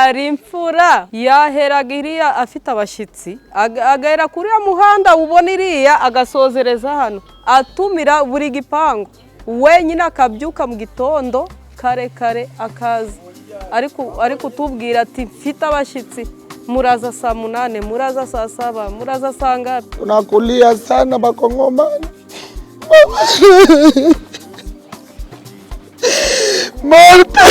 Yari imfura, yaheraga iriya afite abashyitsi, agahera kuri uriya muhanda ubona iriya, agasozereza hano, atumira buri gipangu wenyine, akabyuka mu gitondo kare kare akaza ariko utubwira ati: "Mfite abashyitsi, muraza saa 8, muraza saa 7, muraza saa ngapi?" Tunakulia sana Bakongomani. Marta.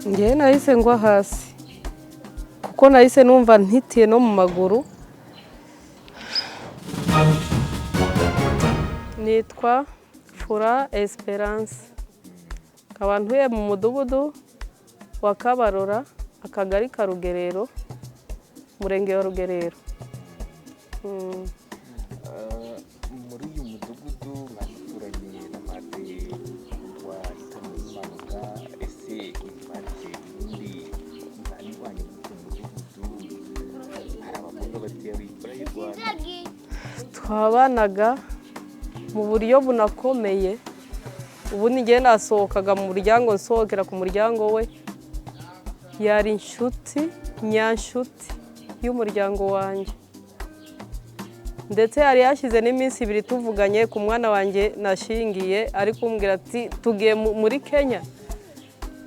Ngewe nahise ngwa hasi kuko nahise numva ntitiye no mu maguru. Nitwa Fura Esperance, nkaba ntuye mu mudugudu wa Kabarora, akagari ka Rugerero, umurenge wa Rugerero. Muri uyu mudugudu mwaturanye na Martin wahitamo impanuka. Ese Martin ubundi mwari wanyu muri uyu mudugudu hari abakobwa bateye imfura y'u Rwanda? Twabanaga mu buryo bunakomeye. Ubundi ngewe nasohokaga mu muryango, nsohokera ku muryango we. Yari inshuti nyanshuti y'umuryango wanjye, ndetse yari yashyize n'iminsi 2 tuvuganye ku mwana wanjye nashingiye, ari kumbwira ati: "Tugiye muri Kenya."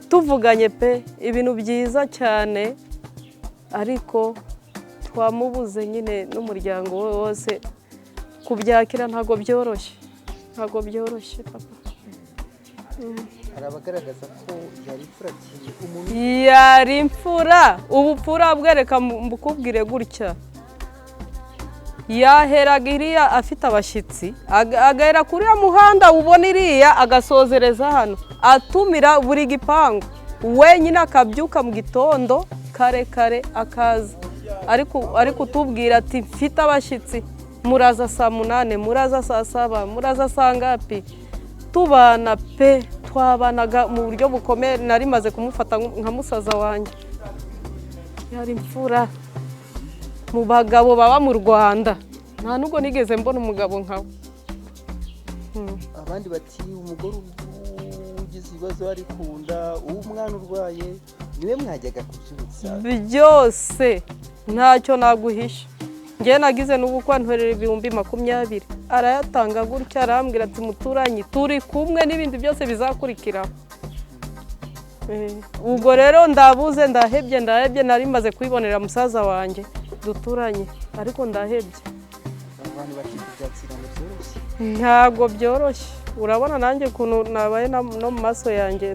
Tuvuganye pe, ibintu byiza cyane, ariko twamubuze nyine n'umuryango we wose. Kubyakira ntabwo byoroshye, ntabwo byoroshye, papa. Hari abagaragaza ko yari imfura umuntu. Yari imfura, ubupfura bwereka mbukubwire gutya: yaheraga iriya afite abashyitsi, agahera kuri uriya muhanda ubona iriya, agasozereza hano, atumira buri gipangu wenyine, akabyuka mu gitondo kare kare akaza ariko utubwira ati: "Mfite abashyitsi, muraza saa 8, muraza saa 7, muraza saa ngapi?" Tubana pe, twabanaga mu buryo bukomeye. Nari maze kumufata nka musaza wanjye. Yari imfura mu bagabo baba mu Rwanda, nta nubwo nigeze mbona umugabo nkawe. Abandi bati umugore ugize ibibazo ari ku nda, uw'umwana urwaye, niwe mwajyaga kubyutsa. Byose, ntacyo naguhisha. Ngewe nagize n'ubukwe, antwerera 20,000, arayatanga gutya, arambwira ati: "Muturanyi, turi kumwe n'ibindi byose bizakurikiraho." Ubwo rero ndabuze, ndahebye, ndahebye. Nari maze kwibonera musaza wanjye duturanye, ariko ndahebye. Abantu bati kubyakira ngo byoroshye. Ntabwo byoroshye. Urabona nanjye ukuntu nabaye no mu maso yanjye,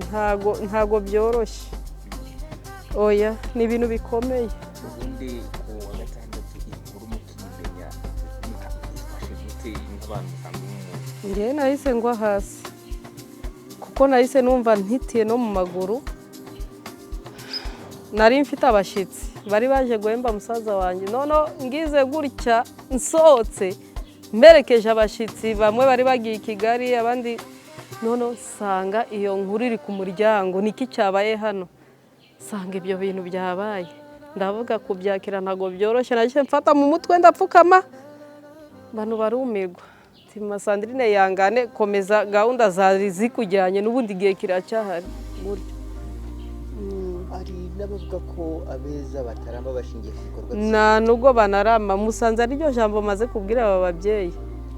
ntabwo byoroshye, oya, ni ibintu bikomeye. Ubundi ku wa gatandatu inkuru mukiyimenya ifashe gute nk'abantu musanzwe mumuzi? Ngewe nahise ngwa hasi kuko nahise numva ntitiye no mu maguru. Nari mfite abashyitsi bari baje guhemba musaza wanjye, noneho ngize gutya nsohotse mperekeje abashyitsi, bamwe bari bagiye i Kigali, abandi, noneho nsanga iyo nkuru iri ku muryango. Niki cyabaye hano? Nsanga ibyo bintu byabaye. Ndavuga kubyakira ntabwo byoroshye. Nahise mfata mu mutwe, ndapfukama, abantu barumirwa. Tima Sandrine, yangane, komeza gahunda zari zikujyanye, n'ubundi igihe kiracyahari gutyo. Hari n'abavuga ko abeza bataramba bashingiye ku bikorwa byiza. Nta nubwo banarama. Musanze ariryo jambo maze kubwira aba babyeyi.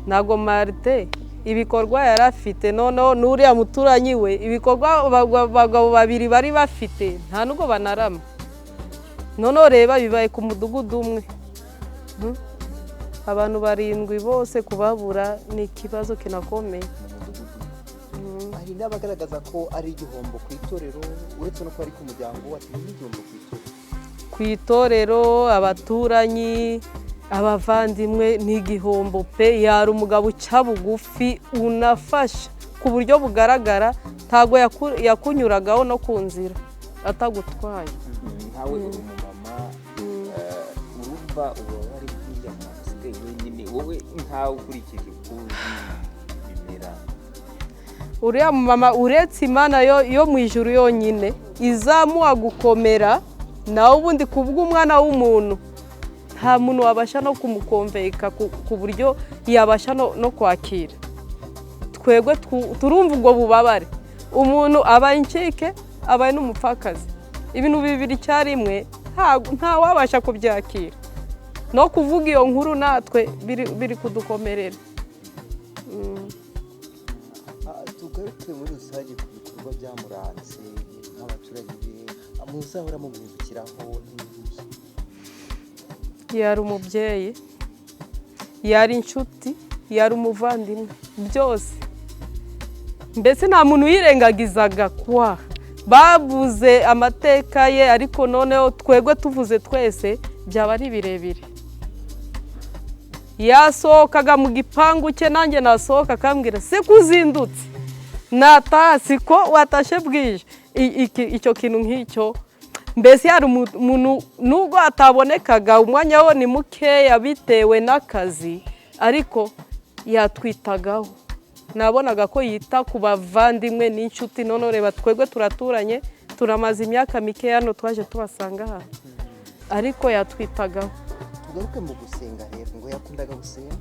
Ntabwo Marite ibikorwa yari afite, noneho n'uriya muturanyi we, ibikorwa abagabo babiri bari bafite, nta nubwo banarama. Noneho reba bibaye ku mudugudu umwe. Abantu barindwi bose kubabura ni ikibazo kinakomeye. Mu mudugudu. Hari n'abagaragaza ko ari igihombo ku itorero, uretse no kuba ari ku muryango, ati ni n'igihombo ku itorero. Ku itorero, abaturanyi, abavandimwe, ni igihombo pe. Yari umugabo uca bugufi, unafasha ku buryo bugaragara, ntabwo yakunyuragaho no ku nzira atagutwaye. Nkawe uri umumama, urumva ububabare bw'uriya muntu usigaye wenyine, wowe nkawe ukurikije uko uzi bimera? Uriya mama, uretse Imana yo mu ijuru yonyine izamuha gukomera, nawe ubundi kubw'umwana w'umuntu nta muntu wabasha no kumukomveka ku buryo yabasha no kwakira. Twebwe turumva ubwo bubabare, umuntu abaye incike, abaye n'umupfakazi, ibintu bibiri icyarimwe, nta wabasha kubyakira. No kuvuga iyo nkuru natwe biri kudukomerera. Tugaruke muri rusange ku bikorwa byamuranze nk'abaturage be, muzahora mumwibukiraho n'ibihe? Yari umubyeyi, yari inshuti, yari umuvandimwe, byose. Mbese nta muntu uyirengagizaga kwa bavuze amateka ye, ariko noneho twebwe tuvuze twese byaba ari birebire. Yasohokaga mu gipangu cye, nanjye nasohoka akambwira: "Se kuzindutse nataha, siko watashe bwije?" Icyo kintu nk'icyo, mbese yari umuntu, nubwo atabonekaga, umwanya we ni mukeya bitewe n'akazi, ariko yatwitagaho. Nabonaga ko yita ku bavandimwe n'inshuti. None reba, twebwe turaturanye, turamaze imyaka mike hano, twaje tubasanga hano, ariko yatwitagaho. Tugaruke mu gusenga rero, ngo yakundaga gusenga?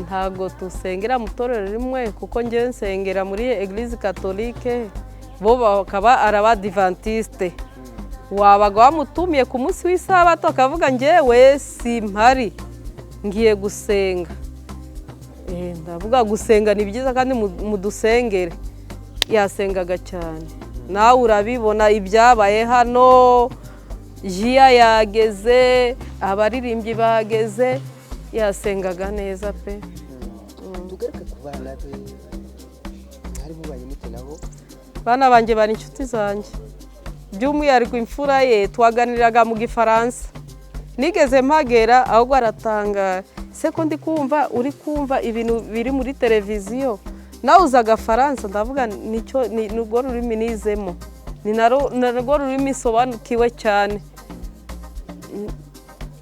Ntabwo dusengera mu itorero rimwe, kuko njyewe nsengera muri Église catholique, bo bakaba ari Abadivantisite. Wabaga wamutumiye ku munsi w'isabato akavuga: "Njyewe simpari, ngiye gusenga." Ndavuga gusenga ni byiza kandi mudusengere. Yasengaga cyane, nawe urabibona ibyabaye hano, jiya yageze, abaririmbyi bageze, yasengaga neza pe. Tugaruke ku bana be, mwari mubanye mute nabo? Bana banjye bari inshuti zanjye, by'umwihariko imfura ye twaganiraga mu Gifaransa. Nigeze mpagera ahubwo aratangara: "Se ko ndi kumva uri kumva ibintu biri muri televiziyo, nawe uzi Agafaransa?" Ndavuga nicyo ni nurwo rurimi nizemo, ni narwo rurimi nsobanukiwe cyane.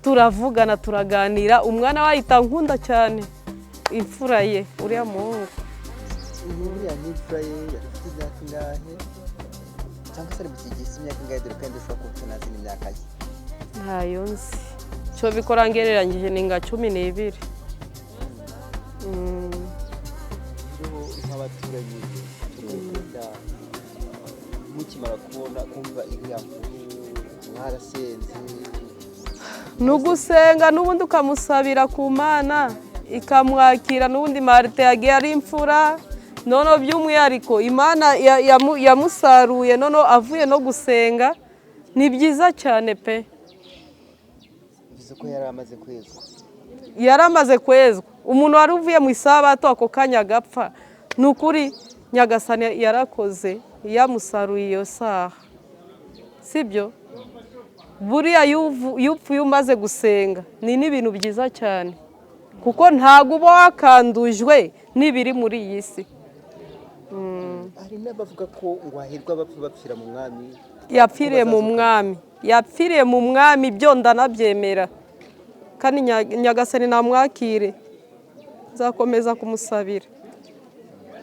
Turavugana, turaganira, umwana we ahita nkunda cyane, imfura ye, uriya muhungu. Uriya n'imfura ye yari afite imyaka ingahe, cyangwa se ari mu kigero cy'imyaka ingahe? Dore kandi ushobora kuba utanazi n'imyaka ye. Ntayo nzi, cyo bikora ngereranyije ni nka 12. Rero nk'abaturanyi be, tugakunda mukimara kubona kumva iriya nkuru, mwarasenze? Ni ugusenga n'ubundi ukamusabira ku Mana ikamwakira. N'ubundi Marite yagiye ari imfura, noneho by'umwihariko Imana yamusaruye noneho avuye no gusenga, ni byiza cyane pe. Bivuze ko yari amaze kwezwa? Yari amaze kwezwa. Umuntu wari uvuye mu isabato ako kanya agapfa, ni ukuri Nyagasani yarakoze yamusaruye iyo saha, sibyo? Buriya iyo upfuye umaze gusenga ni n'ibintu byiza cyane, kuko ntabwo uba wakandujwe n'ibiri muri iyi si. Hari n'abavuga ko ngo hahirwa abapfa bapfira mu Mwami. Yapfiriye mu Mwami, yapfiriye mu Mwami, byo ndanabyemera. Kandi Nyagasani namwakire, nzakomeza kumusabira.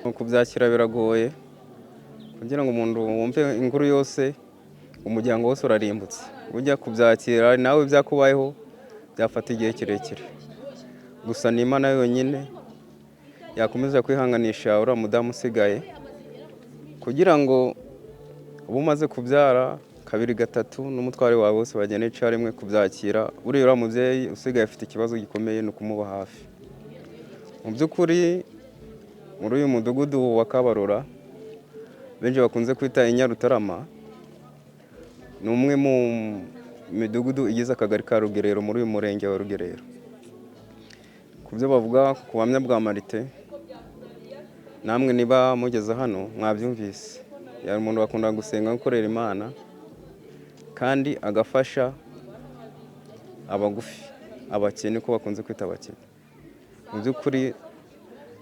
Kubyakira biragoye, kugira ngo umuntu wumve inkuru yose, umuryango wose urarimbutse. Ujya kubyakira nawe ibyakubayeho byafata igihe kirekire. Gusa ni Imana yonyine yakomeza kwihanganisha uriya mudamu usigaye, kugira ngo ube umaze kubyara kabiri, gatatu, n'umutware wawe wose bagenda icyarimwe kubyakira. Buriya uriya mubyeyi usigaye afite ikibazo gikomeye, ni ukumuba hafi. Mu by'ukuri muri uyu mudugudu wa Kabarora, benshi bakunze kwita i Nyarutarama, ni umwe mu midugudu igize akagari ka Rugerero muri uyu murenge wa Rugerero. Ku byo bavuga ku buhamya bwa Marite, Namwe niba mugeze hano mwabyumvise, yari umuntu bakunda gusenga, gukorera Imana kandi agafasha abagufi, abakene, uko bakunze kwita abakene. Mu by'ukuri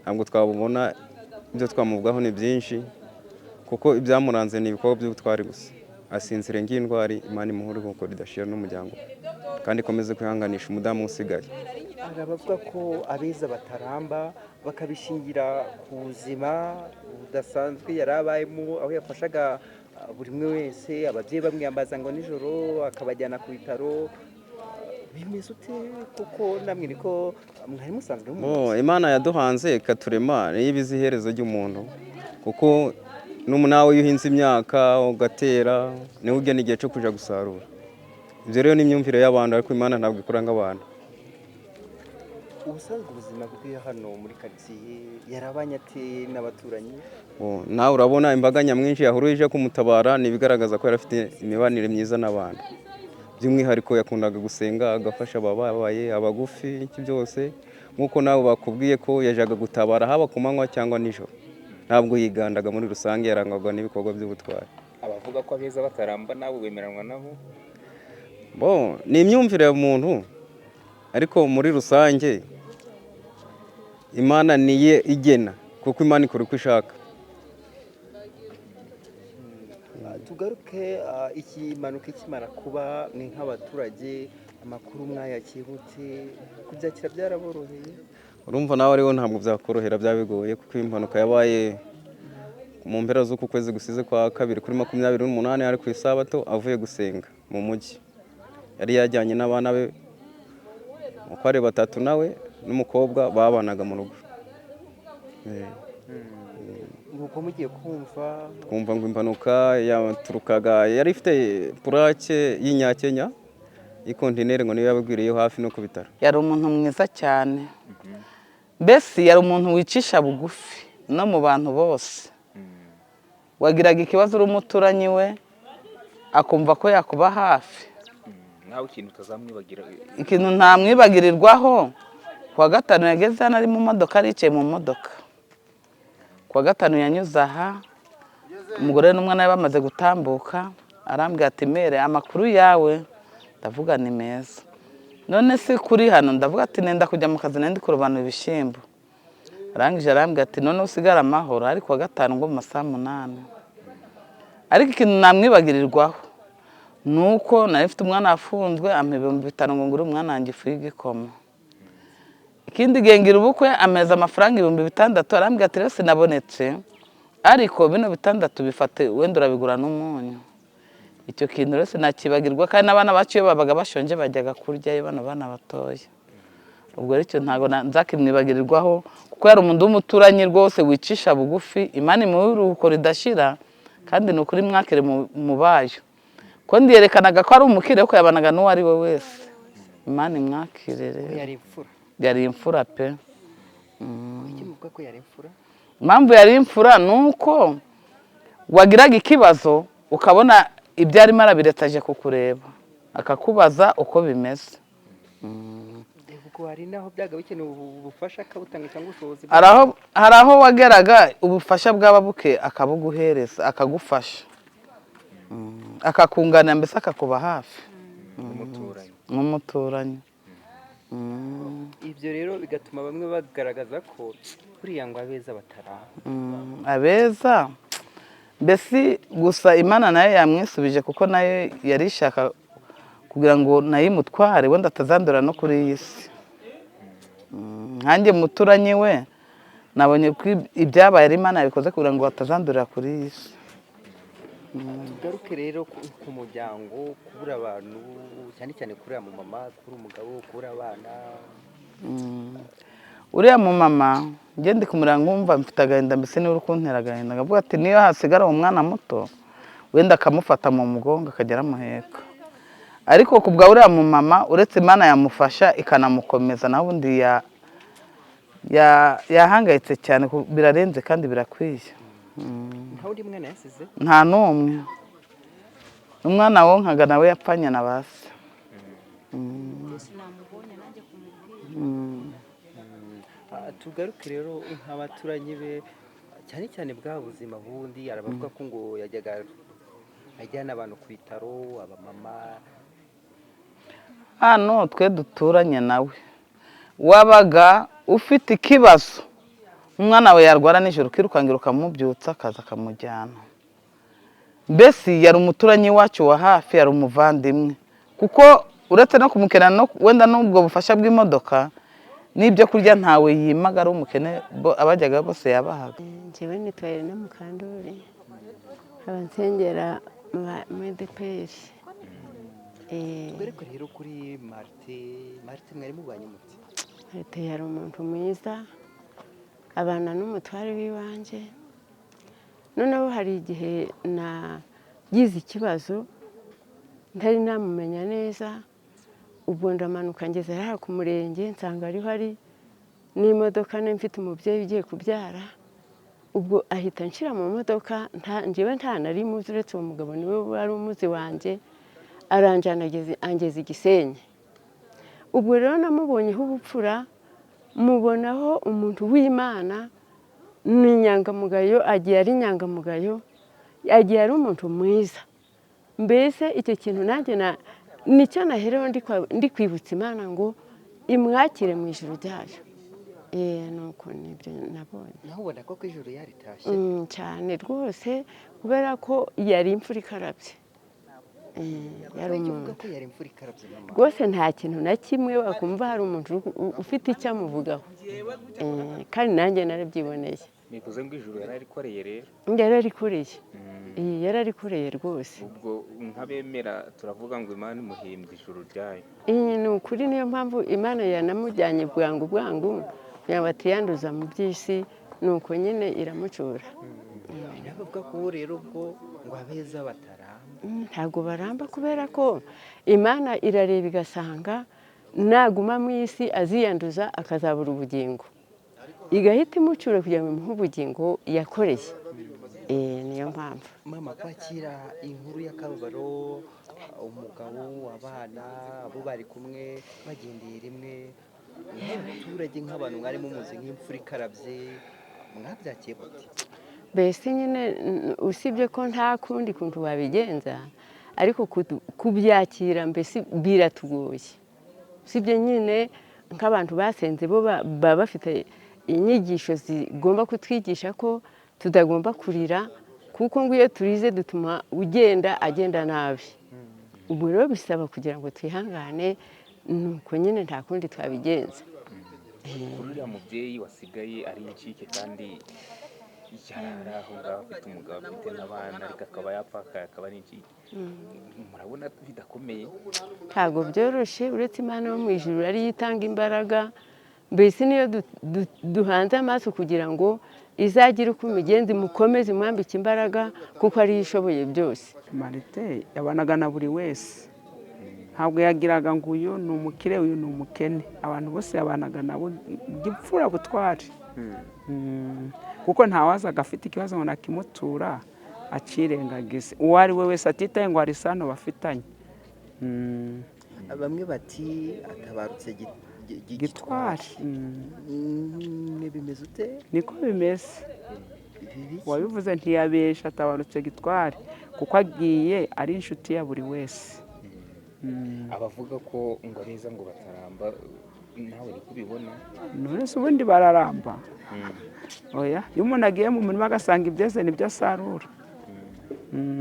ntabwo twabubona, ibyo twamuvugaho ni byinshi, kuko ibyamuranze ni ibikorwa by'ubutwari gusa. Asinzire ng'indwari, Imana imuhe uruhuko ridashira n'umuryango we, kandi ikomeze kwihanganisha umudamu usigaye. Hari abavuga ko abeza bataramba, bakabishingira ku buzima budasanzwe yari abayemo, aho yafashaga buri umwe wese, ababyeyi bamwiyambaza ngo nijoro akabajyana ku bitaro. Bimeze ute? Kuko namwe niko mwari musanzwe Bo, muzi. Imana yaduhanze ikaturema niyo iba izi iherezo ry'umuntu, kuko nawe iyo uhinze imyaka ugatera, niwe ugena igihe cyo kujya gusarura. Ibyo rero ni imyumvire y'abantu, ariko Imana ntabwo ikora nk'abantu. Ubusanzwe ubuzima bwe hano muri karitsiye, yarabanye ate n'abaturanyi? Bo, nawe urabona imbaga nyamwinshi yahuruye ije kumutabara, ni ibigaragaza ko yari afite imibanire myiza n'abantu. By'umwihariko yakundaga gusenga, agafasha abababaye, abagufi, iki byose, nk'uko nawe bakubwiye ko yajyaga gutabara haba ku manywa cyangwa nijoro. Ntabwo yigandaga, muri rusange yarangwaga n'ibikorwa by'ubutwari. Abavuga ko abeza bataramba, nawe wemeranwa nabo? Bo, ni imyumvire ya muntu, ariko muri rusange Imana niye igena, kuko Imana ikora uko ishaka. Tugaruke iki mpanuka ikimara kuba, mwe nk'abaturage amakuru mwayakiye gute? Kubyakira byaraboroheye? Urumva nawe ariho, ntabwo byakorohera, byaba bigoye, kuko iyi mpanuka yabaye mu mpera z'uku kwezi gusize kwa kabiri, kuri 28, ari ku isabato, avuye gusenga mu mujyi. Yari yajyanye n'abana be uko ari batatu, nawe n'umukobwa babanaga mu rugo. Nuko mugiye kumva? Twumva ngo impanuka yaturukaga, yari ifite purake y'inyakenya y'ikontineri, ngo niyo yabagwiriyeho hafi no ku bitaro. Yari umuntu mwiza cyane, mbese yari umuntu wicisha bugufi no mu bantu bose. Wagiraga ikibazo uri umuturanyi we, akumva ko yakuba hafi. Nawe ikintu utazamwibagira? Ikintu ntamwibagirirwaho, ku wa gatanu yageze hano ari mu modoka, aricaye mu modoka. Ku wa gatanu yanyuze aha, umugore n'umwana we bamaze gutambuka, arambwira ati: "Mere, amakuru yawe?" Ndavuga: "Ni meza." "None se kuri hano?" Ndavuga ati: "Nenda kujya mu kazi, nenda kurobanura ibishyimbo." Arangije arambwira ati: "None usigare amahoro." Ariko wa gatanu ngo mu masaha 8. Ariko ikintu namwibagirirwaho ni uko nari mfite umwana wafunzwe, ampa 5000 ngo ngure umwana wanjye ifu y'igikoma. Ikindi gihe ngira ubukwe, ameza amafaranga 6000, arambwira ati: "Rero sinabonetse, ariko bino 6000 bifate, wenda urabigura n'umunyu." Icyo kintu rero sinakibagirwa. Kandi n'abana bacu iyo babaga bashonje bajyaga kurya, bano bana batoya. Ubwo rero icyo ntabwo nzakimwibagirirwaho, kuko yari umuntu w'umuturanyi rwose wicisha bugufi. Imana imuhe iruhuko ridashira, kandi ni ukuri mwakire mu bayo, ko ndiyerekanaga ko ari umukire, ariko yabanaga n'uwo ari we wese. Imana imwakire rero. Yari imfura? Yari imfura pe. Kuki muvuga ko yari imfura? Impamvu yari imfura ni uko wagiraga ikibazo ukabona ibyo arimo arabiretse, aje kukureba, akakubaza uko bimeze. Ubwo hari n'aho byaga bikenewe ubufasha akabutanga, cyangwa ubushobozi? Hari aho wageraga ubufasha bwaba buke, akabuguhereza, akagufasha, akakunganira, mbese akakuba hafi. N'umuturanyi. Nk'umuturanyi. Ibyo rero bigatuma bamwe bagaragaza ko buriya ngo abeza bataramba. Abeza mbese gusa Imana nayo yamwisubije, kuko nayo yari ishaka kugira ngo nayo imutware, wenda atazandura no kuri iyi si. Nkanjye muturanyi we, nabonye ko ibyabaye ari Imana yabikoze kugira ngo atazandurira kuri iyi si. Tugaruke rero ku muryango, kubura abantu, cyane cyane kuri uriya mumama, kubura umugabo, kubura abana. Uriya mumama, njye ndi kumureba nkumva mfite agahinda, mbese niwe uri kuntera agahinda. Nkavuga ati: "Niyo hasigara uwo mwana muto, wenda akamufata mu mugongo akajya aramuheka." Ariko ku bwa uriya mumama, uretse Imana yamufasha ikanamukomeza, naho ubundi yahangayitse cyane, birarenze kandi birakwiye. Nta wundi mwana yasize? Nta n'umwe. Umwana wonkaga nawe yapfanye na ba se. Tugaruke rero nk'abaturanyi be. Cyane cyane bwa buzima bundi arabavuga ko ngo yajyaga ajyana abantu ku bitaro, abamama. Hano twe duturanye nawe, wabaga ufite ikibazo, umwana we yarwara nijoro, ukirukangira ukamubyutsa, akaza akamujyana. Mbese yari umuturanyi wacu wa hafi, yari umuvandimwe, kuko uretse no kumukena no wenda n'ubwo bufasha bw'imodoka n'ibyo kurya, ntawe yimaga ari umukene, abajyaga bose yabahaga. Njyewe nitwa Irene Mukandori, nkaba nsengera muri ADEPR. Tugaruke rero kuri Marite. Marite, mwari mubanye muti? Marite yari umuntu mwiza, abana n'umutware w'iwanjye. Noneho hari igihe nagize ikibazo ntari namumenya neza. Ubwo ndamanuka ngeze hariya ku murenge, nsanga ariho ari n'imodoka, nari mfite umubyeyi ugiye kubyara. Ubwo ahita anshyira mu modoka, njyewe nta nari muzi uretse uwo mugabo, niwe wari umuzi wanjye. Aranjyana angeza i Gisenyi. Ubwo rero namubonyeho ubupfura, mubonaho umuntu w'Imana, ni inyangamugayo, agiye ari inyangamugayo, agiye ari umuntu mwiza. Mbese icyo kintu nanjye nicyo nahereho ndi kwibutsa Imana ngo imwakire mu ijuru ryayo. Nuko nibyo nabonye. Naho ubona ko ku ijuru yaritashye? Cyane rwose, kubera ko yari imfura ikarabye. Yari Ujya umuntu uvuga ko yari imfura ikarabye, mama? Rwose nta kintu na kimwe wakumva hari umuntu ufite icyo amuvugaho. Kandi nanjye narabyiboneye. Bivuze ngo ijuru yararikoreye rero. Yararikoreye. Yararikoreye rwose. Ubwo nk'abemera turavuga ngo Imana imuhimbye ijuru ryayo. Ni ukuri, niyo mpamvu Imana yanamujyanye bwangu bwangu kugira ngo atiyanduza mu by'isi, ni uko nyine iramucura. Hari n'abavuga ko rero ubwo ngo abeza bataramba. Ntabwo baramba, kubera ko Imana irareba igasanga naguma mu isi aziyanduza akazabura ubugingo, igahita imucura kugira ngo imuhe ubugingo yakoreye. Niyo mpamvu. Mama, kwakira inkuru y'akababaro, umugabo, abana, abo bari kumwe bagendeye rimwe, nk'abaturage, nk'abantu mwari mumuzi nk'imfura ikarabye, mwabyakiye muti? Mbese nyine usibye ko nta kundi kuntu wabigenza, ariko kubyakira mbese biratugoye. Usibye nyine nk'abantu basenze, bo baba bafite inyigisho zigomba kutwigisha ko tutagomba kurira, kuko ngo iyo turize dutuma ugenda agenda nabi. Ubwo rero bisaba kugira ngo twihangane, nuko nyine nta kundi twabigenza. Kuri uriya mubyeyi wasigaye ari incike kandi yari aho ngaho afite umugabo, afite n'abana, ariko akaba yapfakaye, akaba ari incike, murabona bidakomeye? Ntabwo byoroshye, uretse Imana yo mu ijuru ariyo itanga imbaraga. Mbese niyo duhanze amaso kugira ngo izagire uko imigenzi mukomeze imwambike imbaraga, kuko ariyo ishoboye byose. Marite yabanaga na buri wese, ntabwo yagiraga ngo uyu ni umukire, uyu ni umukene. Abantu bose yabanaga nabo gipfura, butwari. Kuko ntawazaga afite ikibazo ngo nakimutura acirengagize, uwo ari we wese, atitaye ngo hari isano bafitanye. Bamwe bati atabarutse gitwari. Bimeze ute? Niko bimeze. Bibi iki? Uwabivuze ntiyabesha, atabarutse gitwari, kuko agiye ari inshuti ya buri wese. Abavuga ko ngo abeza ngo bataramba, nawe niko ubibona? None se ubundi bararamba? Oya, iyo umuntu agiye mu murima agasanga ibyeze nibyo asarura.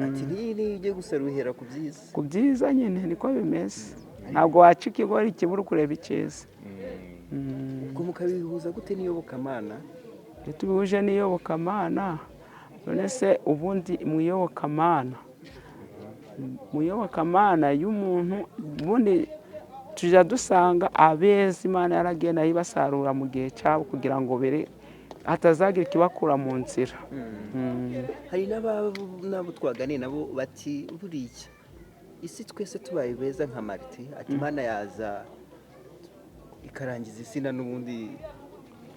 Ati niyo niyo ugiye gusarura uhera ku byiza. Ku byiza nyine, niko bimeze. Ntabwo waca ikigori kibura kureba icyiza. Ubwo mukabihuza gute n'iyobokamana? Iyo tubihuje n'iyobokamana, none se ubundi mu iyobokamana y'umuntu, ubundi tujya dusanga abeza Imana yaragiye nayo ibasarura mu gihe cyabo, kugira ngo bere hatazagira ikibakura mu nzira. Hari n'abo twaganiye nabo bati buriya isi twese tubaye beza nka Marite, ati Imana yaza ikarangiza isi na n'ubundi.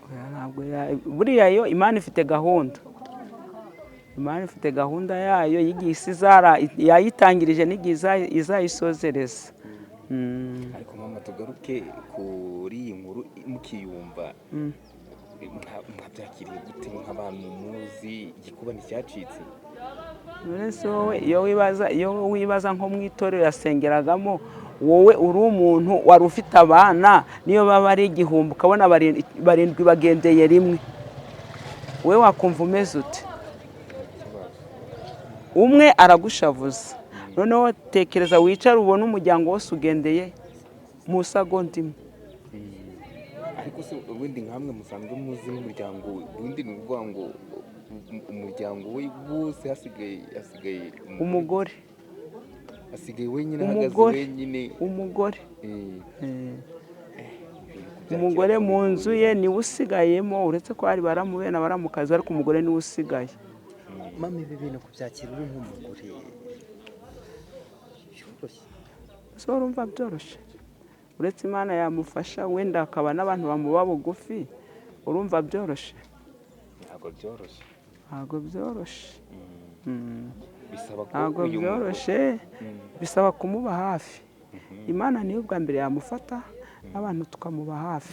Oya, ntabwo buriya yo Imana ifite gahunda, Imana ifite gahunda yayo y'igihe isi izara yayitangirije n'igihe izayisozereza. Ariko mama, tugaruke kuri iyi nkuru mukiyumva. Mwabyakiriye gute nk'abantu muzi igikuba nticyacitse? None se wowe iyo wibaza nko mu itorero yasengeragamo, wowe uri umuntu wari ufite abana, niyo baba ari 1000, ukabona barindwi bagendeye rimwe, wowe wakumva umeze ute? Umwe aragushavuza, noneho tekereza wicare ubone umuryango wose ugendeye mu isagonda imwe. Ariko se ubundi nkamwe musanzwe muzi nk'umuryango we, ubundi ni ukuvuga ngo umuryango we wose hasigaye umugore. Asigaye wenyine, ahagaze Umugore. wenyine. Umugore. Ibintu kubyakira Umugore ko mu nzu bigoye. ye niwe usigayemo, uretse ko hari baramube na baramukazi, ariko umugore niwe usigaye. Mama, ibi bintu kubyakira uri nk'umugore byoroshye? Ese urumva byoroshye? Uretse Imana yamufasha, wenda akaba n'abantu bamuba bugufi, urumva byoroshye? Ntabwo byoroshye. Ntabwo byoroshye. Bisaba ko Ntabwo uyu mugore- byoroshye. Bisaba kumuba hafi. Imana niyo bwa mbere yamufata, n'abantu tukamuba hafi.